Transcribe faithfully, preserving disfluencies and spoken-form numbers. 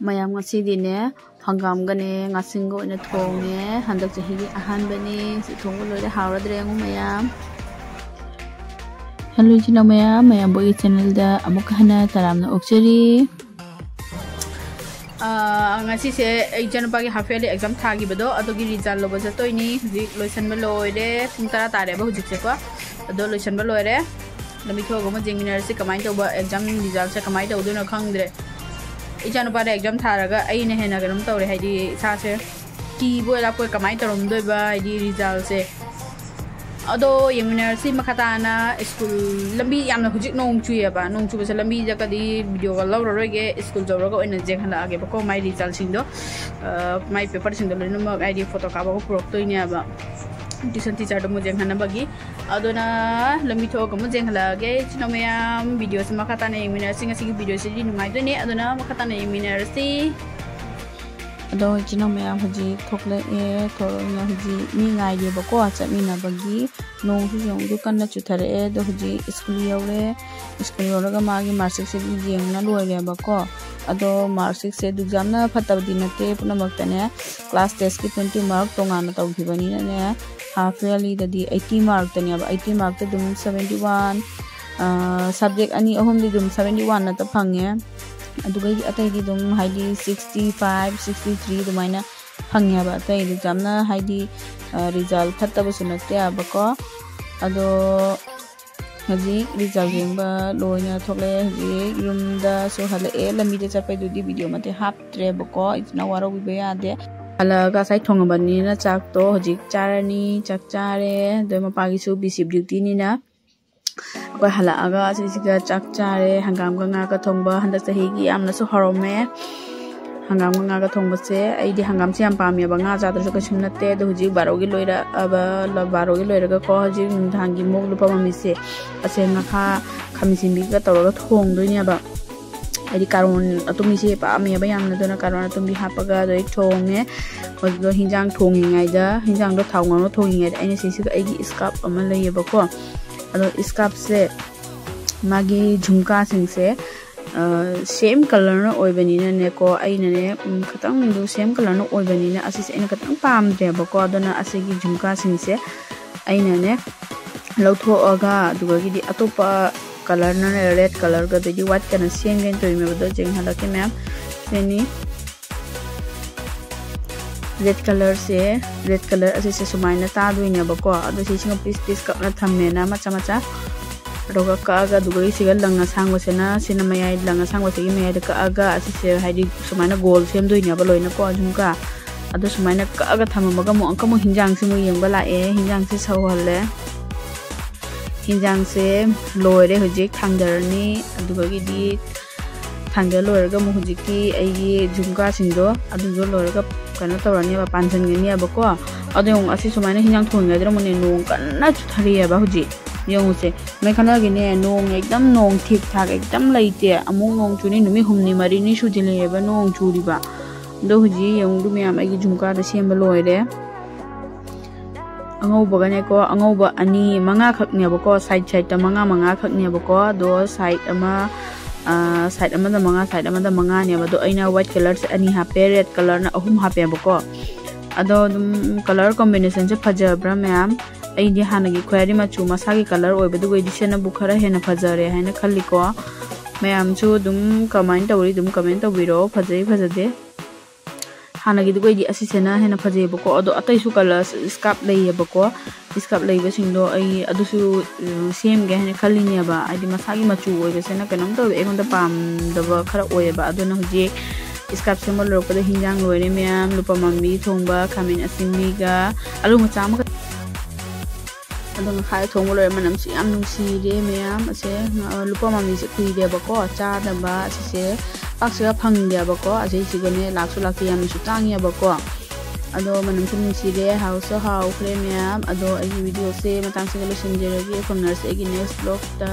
ꯃꯌꯥꯝ, ꯉꯁꯤꯗꯤꯅꯦ, ꯍꯪꯒꯥꯝꯒꯅꯦ ꯉꯥꯁꯤꯡꯒ ꯑꯣꯏꯅ ꯊꯣꯡꯉꯦ꯫ ꯍꯟꯗꯛ ꯆꯍꯤꯒꯤ ꯑꯍꯥꯟꯕꯅꯤ꯫ ꯁꯤ ꯊꯣꯡꯕ ꯂꯣꯏꯔꯦ꯫ ꯍꯥꯎꯔꯗ꯭ꯔꯥ ꯌꯦꯡꯉꯨ ꯃꯌꯥꯝ꯫ ꯍꯜꯂꯣ ꯏꯆꯤꯟ ꯏꯅꯥꯎ ꯃꯌꯥꯝ, ꯃꯌꯥꯝꯕꯨ ꯑꯩꯒꯤ ꯆꯦꯅꯦꯜꯗ ꯑꯃꯨꯛꯀ ꯍꯟꯅ ꯇꯔꯥꯝꯅ ꯑꯣꯛꯆꯔꯤ꯫ ꯑꯥ, ꯉꯁꯤꯁꯦ ꯑꯩ ꯏꯆꯥꯅꯨꯄꯥꯒꯤ half yearly exam ꯊꯥꯈꯤꯕꯗꯣ, ꯑꯗꯨꯒꯤ result ꯂꯧꯕ ꯆꯠꯇꯣꯏꯅꯤ꯫ ꯍꯧꯖꯤꯛ ꯂꯣꯏꯁꯟꯕ ꯂꯣꯏꯔꯦ꯫ ꯄꯨꯡ ꯇꯔꯥ ꯇꯥꯔꯦꯕ ꯍꯧꯖꯤꯛꯁꯦꯀꯣ꯫ ꯑꯗꯣ ꯂꯣꯏꯁꯟꯕ ꯂꯣꯏꯔꯦ꯫ ꯂꯝꯕꯤ ꯊꯣꯛꯑꯒ ꯑꯃꯨꯛ ꯌꯦꯡꯃꯤꯟꯅꯔꯁꯤ ꯀꯃꯥꯏꯅ ꯇꯧꯕ exam resultꯁꯦ ꯀꯃꯥꯏꯅ ꯇꯧꯗꯣꯏꯅꯣ ꯈꯪꯗ꯭ꯔꯦ꯫ ꯏꯆꯥꯅꯨꯄꯥꯗ exam ꯊꯥꯔꯒ ꯑꯩꯅ ꯍꯦꯟꯅ ꯀꯩꯅꯣꯝ ꯇꯧꯔꯦ, ꯍꯥꯏꯗꯤ ꯏꯁꯥꯁꯦ ꯀꯤꯕꯣꯏ ꯂꯥꯛꯄꯣꯏ ꯀꯃꯥꯏꯅ ꯇꯧꯔꯝꯗꯣꯏꯕ, ꯍꯥꯏꯗꯤ resultꯁꯦ꯫ ꯑꯗꯣ ꯌꯦꯡꯃꯤꯟꯅꯔꯁꯤ ꯃꯈꯥ ꯇꯥꯅ꯫ ꯁ꯭ꯀꯨꯜ ꯂꯝꯕꯤ ꯌꯥꯝꯅ ꯍꯧꯖꯤꯛ ꯅꯣꯡ ꯆꯨꯏꯌꯦꯕ, ꯅꯣꯡ ꯆꯨꯕꯁꯦ ꯂꯝꯕꯤꯗꯒꯗꯤ videoꯒ ꯂꯧꯔꯔꯣꯏꯒꯦ, ꯁ꯭ꯀꯨꯜ ꯌꯧꯔꯒ ꯑꯣꯏꯅ ꯌꯦꯡꯍꯜꯂꯛꯑꯒꯦꯕꯀꯣ꯫ ꯃꯥꯏ resultꯁꯤꯡꯗꯣ, ꯑ, ꯃꯥꯏ paperꯁꯤꯡꯗꯣ ꯂꯣꯏꯅꯃꯛ ꯍꯥꯏꯗꯤ photo ꯀꯥꯞꯄꯒ ꯄꯨꯔꯛꯇꯣꯏꯅꯦꯕ tuition teacherꯗ ꯑꯃꯨꯛ ꯌꯦꯡꯍꯟꯅꯕꯒꯤ꯫ ꯑꯗꯨꯅ ꯂꯝꯕꯤ ꯊꯣꯛꯑꯒ ꯑꯃꯨꯛ ꯌꯦꯡꯍꯜꯂꯛꯑꯒꯦ ꯏꯆꯤꯟ ꯏꯅꯥꯎ ꯃꯌꯥꯝ꯫ Videoꯁꯦ ꯃꯈꯥ ꯇꯥꯅ ꯌꯦꯡꯃꯤꯟꯅꯔꯁꯤ꯫ ꯉꯁꯤꯒꯤ videoꯁꯤꯗꯤ ꯅꯨꯡꯉꯥꯏꯗꯣꯏꯅꯦ, ꯑꯗꯨꯅ ꯃꯈꯥ ꯇꯥꯅ ꯌꯦꯡꯃꯤꯟꯅꯔꯁꯤ꯫ ꯑꯗꯣ ꯏꯆꯤꯟ ꯏꯅꯥꯎ ꯃꯌꯥꯝ ꯍꯧꯖꯤꯛ ꯊꯣꯛꯂꯛꯑꯦ꯫ ꯊꯣꯛꯂꯛꯑꯒ ꯍꯧꯖꯤꯛ ꯃꯤ ꯉꯥꯏꯔꯤꯕꯀꯣ ꯆꯠꯃꯤꯟꯅꯕꯒꯤ꯫ ꯅꯣꯡꯁꯨ ꯌꯦꯡꯉꯨꯗꯨ ꯀꯟꯅ ꯆꯨꯊꯔꯛꯑꯦ꯫ ꯑꯗꯣ ꯍꯧꯖꯤꯛ ꯁ꯭ꯀꯨꯜ ꯌꯧꯔꯦ꯫ ꯁ꯭ꯀꯨꯜ ꯌꯧꯔꯒ ꯃꯥꯒꯤ mark sheetꯁꯤꯗꯤ ꯌꯦꯡꯅ ꯂꯣꯏꯔꯦꯕꯀꯣ꯫ ꯑꯗꯣ mark sheetꯁꯦ ꯑꯗꯨꯛ ꯌꯥꯝꯅ ꯐꯠꯇꯕꯗꯤ ꯅꯠꯇꯦ꯫ ꯄꯨꯝꯅꯃꯛꯇꯅꯦ class testꯀꯤ twenty mark ꯇꯣꯉꯥꯟꯅ ꯇꯧꯈꯤꯕꯅꯤꯅꯅꯦ, half yearlyꯗꯗꯤ eighty markꯇꯅꯦꯕ꯫ Eighty markꯇ ꯑꯗꯨꯝ seventy one, ꯑ, subject ꯑꯅꯤ ꯑꯍꯨꯝꯗꯤ ꯑꯗꯨꯝ seventy one ꯅꯠꯇ ꯐꯪꯉꯦ꯫ ꯑꯗꯨꯒ ꯑꯇꯩꯗꯤ ꯑꯗꯨꯝ ꯍꯥꯏꯗꯤ sixty five, sixty three ꯑꯗꯨꯃꯥꯏꯅ ꯐꯪꯉꯦꯕ꯫ ꯑꯇꯩꯗꯤ ꯌꯥꯝꯅ ꯍꯥꯏꯗꯤ, ꯑ, result ꯐꯠꯇꯕꯁꯨ ꯅꯠꯇꯦꯕꯀꯣ꯫ ꯑꯗꯣ ꯍꯧꯖꯤꯛ result ꯌꯦꯡꯕ ꯂꯣꯏꯅ ꯊꯣꯛꯂꯛꯑꯦ꯫ ꯍꯧꯖꯤꯛ ꯌꯨꯝꯗꯁꯨ ꯍꯜꯂꯛꯑꯦ꯫ ꯂꯝꯕꯤꯗ ꯆꯠꯄꯩꯗꯨꯗꯤ video ꯃꯇꯦꯛ ꯍꯥꯞꯇ꯭ꯔꯦꯕꯀꯣ꯫ ꯏꯆꯤꯟ ꯏꯅꯥꯎ ꯋꯥꯔꯧꯕꯤꯕ ꯌꯥꯗꯦ꯫ ꯍꯜꯂꯛꯑꯒ ꯉꯁꯥꯏ ꯊꯣꯡꯉꯕꯅꯤꯅ ꯆꯥꯛꯇꯣ ꯍꯧꯖꯤꯛ ꯆꯥꯔꯅꯤ꯫ ꯆꯥꯛ ꯆꯥꯔꯦ꯫ ꯑꯗꯣ ꯃꯄꯥꯒꯤꯁꯨ B C F dutyꯅꯤꯅ ꯑꯩꯈꯣꯏ ꯍꯜꯂꯛꯑꯒ ꯑꯁꯤꯁꯤꯒ ꯆꯥꯛ ꯆꯥꯔꯦ꯫ ꯍꯪꯒꯥꯝꯒ ꯉꯥꯒ ꯊꯣꯡꯕ ꯍꯟꯗꯛ ꯆꯍꯤꯒꯤ ꯌꯥꯝꯅꯁꯨ ꯍꯥꯎꯔꯝꯃꯦ꯫ ꯍꯪꯒꯥꯝꯒ ꯉꯥꯒ ꯊꯣꯡꯕꯁꯦ, ꯑꯩꯗꯤ ꯍꯪꯒꯥꯝꯁꯦ ꯌꯥꯝ ꯄꯥꯝꯃꯦꯕ, ꯉꯥ ꯆꯥꯗ꯭ꯔꯁꯨ ꯀꯩꯁꯨꯝ ꯅꯠꯇꯦ꯫ ꯑꯗꯣ ꯍꯧꯖꯤꯛ ꯕꯥꯔꯣꯒꯤ ꯂꯣꯏꯔꯛꯑꯕ, ꯕꯥꯔꯣꯒꯤ ꯂꯣꯏꯔꯒꯀꯣ ꯍꯧꯖꯤꯛ ꯅꯨꯡꯗꯥꯡꯒꯤ ꯃꯣꯛ ꯂꯨꯞꯄ ꯃꯃꯤꯁꯦ, ꯑꯁꯦ ꯉꯥꯈꯥ ꯈꯥꯃꯦꯟ ꯑꯁꯤꯟꯕꯤꯒ ꯇꯧꯔꯒ ꯊꯣꯡꯗꯣꯏꯅꯦꯕ꯫ ꯍꯥꯏꯗꯤ ꯀꯥꯔꯣꯟ ꯑꯇꯨꯝꯕꯤꯁꯦ ꯄꯥꯝꯃꯦꯕ ꯌꯥꯝꯅ, ꯑꯗꯨꯅ ꯀꯥꯔꯣꯟ ꯑꯇꯨꯝꯕꯤ ꯍꯥꯞꯄꯒ ꯑꯗꯩ ꯊꯣꯡꯉꯦ꯫ ꯑꯗꯨꯒ ꯍꯤꯟꯖꯥꯡ ꯊꯣꯡꯉꯤꯉꯩꯗ ꯍꯤꯟꯖꯥꯡꯗꯣ ꯊꯥꯎ ꯉꯧꯔ ꯊꯣꯡꯉꯤꯉꯩꯗ ꯑꯩꯅ ꯁꯤꯁꯤꯒ ꯑꯩꯒꯤ scarf ꯑꯃ ꯂꯩꯌꯦꯕꯀꯣ꯫ ꯑꯗꯣ scarfꯁꯦ ꯃꯥꯒꯤ ꯖꯨꯝꯀꯥꯁꯤꯡꯁꯦ ꯁꯦꯝ ꯀꯂꯔꯅ ꯑꯣꯏꯕꯅꯤꯅꯅꯦꯀꯣ, ꯑꯩꯅꯅꯦ ꯈꯤꯇꯪꯗꯨ ꯁꯦꯝ ꯀꯂꯔꯅ ꯑꯣꯏꯕꯅꯤꯅ ꯑꯁꯤꯁꯦ ꯑꯩꯅ ꯈꯤꯇꯪ ꯄꯥꯝꯗ꯭ꯔꯦꯕꯀꯣ꯫ ꯑꯗꯨꯅ ꯑꯁꯤꯒꯤ ꯖꯨꯝꯀꯥꯁꯤꯡꯁꯦ ꯑꯩꯅꯅꯦ ꯂꯧꯊꯣꯛꯑꯒ ꯑꯗꯨꯒꯒꯤꯗꯤ ꯑꯇꯣꯞꯄ ꯀꯂꯔꯅꯅꯦ, ꯔꯦꯗ ꯀꯂꯔꯒ ꯑꯗꯩꯗꯤ ꯋꯥꯏꯠꯀꯅ ꯁꯦꯝꯒꯦꯅ ꯇꯧꯔꯤꯃꯦꯕꯗꯣ ꯌꯦꯡꯍꯜꯂꯛꯀꯦ ꯃꯌꯥꯝ꯫ ꯁꯤꯅꯤ ꯔꯦꯗ ꯀꯂꯔꯁꯦ, ꯔꯦꯗ ꯀꯂꯔ ꯑꯁꯤꯁꯦ ꯁꯨꯃꯥꯏꯅ ꯇꯥꯗꯣꯏꯅꯦꯕꯀꯣ꯫ ꯑꯗꯣ ꯁꯤꯁꯤꯅ ꯄꯤꯁ ꯄꯤꯁ ꯀꯛꯅ ꯊꯝꯃꯦꯅ ꯃꯆꯥ ꯃꯆꯥ꯫ ꯑꯗꯨꯒ ꯀꯛꯑꯒ ꯑꯗꯨꯒ ꯁꯤꯒ ꯂꯪ ꯑꯁꯥꯡꯕꯁꯤꯅ, ꯁꯤꯅ ꯃꯌꯥꯏ, ꯂꯪ ꯑꯁꯥꯡꯕꯁꯤꯒꯤ ꯃꯌꯥꯏꯗ ꯀꯛꯑꯒ ꯑꯁꯤꯁꯦ ꯍꯥꯏꯗꯤ ꯁꯨꯃꯥꯏꯅ ꯒꯣꯜ ꯁꯦꯝꯗꯣꯏꯅꯦꯕ ꯂꯣꯏꯅꯀꯣ ꯖꯨꯝꯀꯥ꯫ ꯑꯗꯣ ꯁꯨꯃꯥꯏꯅ ꯀꯛꯑꯒ ꯊꯝꯃꯝꯃꯒ ꯑꯃꯨꯛ ꯑꯃꯨꯛꯀ ꯍꯤꯟꯖꯥꯡꯁꯤ ꯑꯃꯨꯛ ꯌꯦꯡꯕ ꯂꯥꯛꯑꯦ꯫ ꯍꯤꯟꯖꯥꯡꯁꯤ ꯁꯧꯍꯜꯂꯦ꯫ ꯍꯤꯟꯖꯥꯡꯁꯦ ꯂꯣꯏꯔꯦ, ꯍꯧꯖꯤꯛ ꯊꯥꯡꯗꯔꯅꯤ꯫ ꯑꯗꯨꯗꯒꯤꯗꯤ ꯊꯥꯡꯗ ꯂꯣꯏꯔꯒ ꯑꯃꯨꯛ ꯍꯧꯖꯤꯛꯀꯤ ꯑꯩꯒꯤ ꯖꯨꯝꯀꯥꯁꯤꯡꯗꯣ ꯑꯗꯨꯗꯣ ꯂꯣꯏꯔꯒ ꯀꯩꯅꯣ ꯇꯧꯔꯅꯦꯕ, ꯄꯥꯟꯁꯤꯟꯒꯅꯦꯕꯀꯣ꯫ ꯑꯗꯣ ꯌꯦꯡꯉꯨ, ꯑꯁꯤ ꯁꯨꯃꯥꯏꯅ ꯍꯤꯟꯖꯥꯡ ꯊꯣꯡꯉꯤꯉꯩꯗ ꯑꯃꯨꯛꯅꯦ ꯅꯣꯡ ꯀꯟꯅ ꯆꯨꯊꯔꯤꯑꯕ ꯍꯧꯖꯤꯛ꯫ ꯌꯦꯡꯉꯨꯁꯦ, ꯅꯣꯏ ꯈꯜꯂꯒꯅꯦ, ꯅꯣꯡ ꯑꯦꯛꯗꯝ ꯅꯣꯡ ꯊꯤꯛ ꯊꯥꯛ ꯑꯦꯛꯗꯝ ꯂꯩꯇꯦ꯫ ꯑꯃꯨꯛ ꯅꯣꯡ ꯆꯨꯅꯤ, ꯅꯨꯃꯤꯠ ꯍꯨꯝꯅꯤ ꯃꯔꯤꯅꯤ ꯁꯨꯖꯤꯜꯂꯛꯑꯦꯕ ꯅꯣꯡ ꯆꯨꯔꯤꯕ꯫ ꯑꯗꯣ ꯍꯧꯖꯤꯛ ꯌꯦꯡꯉꯨꯗꯨ ꯃꯌꯥꯝ, ꯑꯩꯒꯤ ꯖꯨꯝꯀꯥꯗ ꯁꯦꯝꯕ ꯂꯣꯏꯔꯦ꯫ ꯑꯉꯧꯕꯒꯅꯦꯀꯣ, ꯑꯉꯧꯕ ꯑꯅꯤ, ꯃꯉꯥꯈꯛꯅꯦꯕꯀꯣ, ꯁꯥꯏꯠ ꯁꯥꯏꯠꯇ ꯃꯉꯥ ꯃꯉꯥꯈꯛꯅꯦꯕꯀꯣ꯫ ꯑꯗꯣ ꯁꯥꯏꯠ ꯑꯃ, ꯁꯥꯏꯠ ꯑꯃꯗ ꯃꯉꯥ, ꯁꯥꯏꯠ ꯑꯃꯗ ꯃꯉꯥꯅꯦꯕ꯫ ꯑꯗꯣ ꯑꯩꯅ ꯋꯥꯏꯠ ꯀꯂꯔꯁꯦ ꯑꯅꯤ ꯍꯥꯞꯄꯦ, ꯔꯦꯗ ꯀꯂꯔꯅ ꯑꯍꯨꯝ ꯍꯥꯞꯄꯦꯕꯀꯣ꯫ ꯑꯗꯣ ꯑꯗꯨꯝ ꯀꯂꯔ ꯀꯣꯝꯕꯤꯅꯦꯁꯟꯁꯦ ꯐꯖꯕ꯭ꯔꯥ ꯃꯌꯥꯝ? ꯑꯩꯗꯤ ꯍꯥꯟꯅꯒꯤ ꯈ꯭ꯋꯥꯏꯔꯤ ꯃꯆꯨ ꯃꯁꯥꯒꯤ ꯀꯂꯔ ꯑꯣꯏꯕꯗꯨꯒꯩꯗꯤ ꯁꯤꯅꯕꯨ ꯈꯔ ꯍꯦꯟꯅ ꯐꯖꯔꯦ ꯍꯥꯏꯅ ꯈꯜꯂꯤꯀꯣ꯫ ꯃꯌꯥꯝꯁꯨ ꯑꯗꯨꯝ ꯀꯃꯥꯏꯅ ꯇꯧꯔꯤ, ꯑꯗꯨꯝ ꯀꯃꯦꯟ ꯇꯧꯕꯤꯔꯛꯑꯣ, ꯐꯖꯩ ꯐꯖꯗꯦ꯫ ꯍꯥꯟꯅꯒꯤꯗꯨꯒꯩꯗꯤ ꯑꯁꯤꯁꯤꯅ ꯍꯦꯟꯅ ꯐꯖꯩꯕꯀꯣ꯫ ꯑꯗꯣ ꯑꯇꯩꯁꯨ ꯀꯂꯔ ꯁ꯭ꯀꯥꯞ ꯂꯩꯌꯦꯕꯀꯣ꯫ ꯁ꯭ꯀꯥꯞ ꯂꯩꯕꯁꯤꯡꯗꯣ ꯑꯩ ꯑꯗꯨꯁꯨ, ꯎꯝ, ꯁꯦꯝꯒꯦ ꯍꯥꯏꯅ ꯈꯜꯂꯤꯅꯦꯕ꯫ ꯍꯥꯏꯗꯤ ꯃꯁꯥꯒꯤ ꯃꯆꯨ ꯑꯣꯏꯕꯁꯤꯅ ꯀꯩꯅꯣꯝ ꯇꯧꯋꯦ, ꯑꯩꯉꯣꯟꯗ ꯄꯥꯝꯗꯕ ꯈꯔ ꯑꯣꯏꯌꯦꯕ꯫ ꯑꯗꯨꯅ ꯍꯧꯖꯤꯛ ꯁ꯭ꯀꯥꯞ ꯁꯦꯝꯕ ꯂꯣꯏꯔꯛꯄꯗ ꯍꯤꯟꯖꯥꯡ ꯂꯣꯏꯔꯦ ꯃꯌꯥꯝ꯫ ꯂꯨꯄꯥ ꯃꯥꯟꯕꯤ ꯊꯣꯡꯕ, ꯈꯥꯃꯦꯟ ꯑꯁꯤꯟꯕꯤꯒ ꯑꯂꯨ ꯃꯆꯥ ꯑꯃꯒ꯫ ꯑꯗꯣ ꯉꯈꯥꯏ ꯊꯣꯡꯕ ꯂꯣꯏꯔꯦ, ꯃꯅꯝꯁꯨ ꯌꯥꯝ ꯅꯨꯡꯁꯤꯔꯦ ꯃꯌꯥꯝ꯫ ꯑꯁꯦ, ꯑ, ꯂꯨꯄꯥ ꯃꯥꯟꯕꯤꯁꯦ ꯀꯨꯏꯔꯦꯕꯀꯣ ꯆꯥꯗꯕ꯫ ꯑꯁꯤꯁꯦ ꯄꯥꯛꯁꯤꯒ ꯐꯪꯗꯦꯕꯀꯣ꯫ ꯑꯁꯤꯁꯤꯒꯅꯦ ꯂꯥꯛꯁꯨ ꯂꯥꯛꯇꯦ, ꯌꯥꯝꯅꯁꯨ ꯇꯥꯡꯉꯦꯕꯀꯣ꯫ ꯑꯗꯣ ꯃꯅꯝꯁꯨ ꯅꯨꯡꯁꯤꯔꯦ, ꯍꯥꯎꯁꯨ ꯍꯥꯎꯈ꯭ꯔꯦ ꯃꯌꯥꯝ꯫ ꯑꯗꯣ ꯑꯩꯒꯤ ꯚꯤꯗꯤꯑꯣꯁꯦ ꯃꯇꯥꯡꯁꯤꯒ ꯂꯣꯏꯁꯤꯟꯖꯔꯒꯦ꯫ ꯐꯪꯅꯔꯁꯦ ꯑꯩꯒꯤ ꯅꯦꯛꯁ ꯕ꯭ꯂꯣꯛꯇ꯫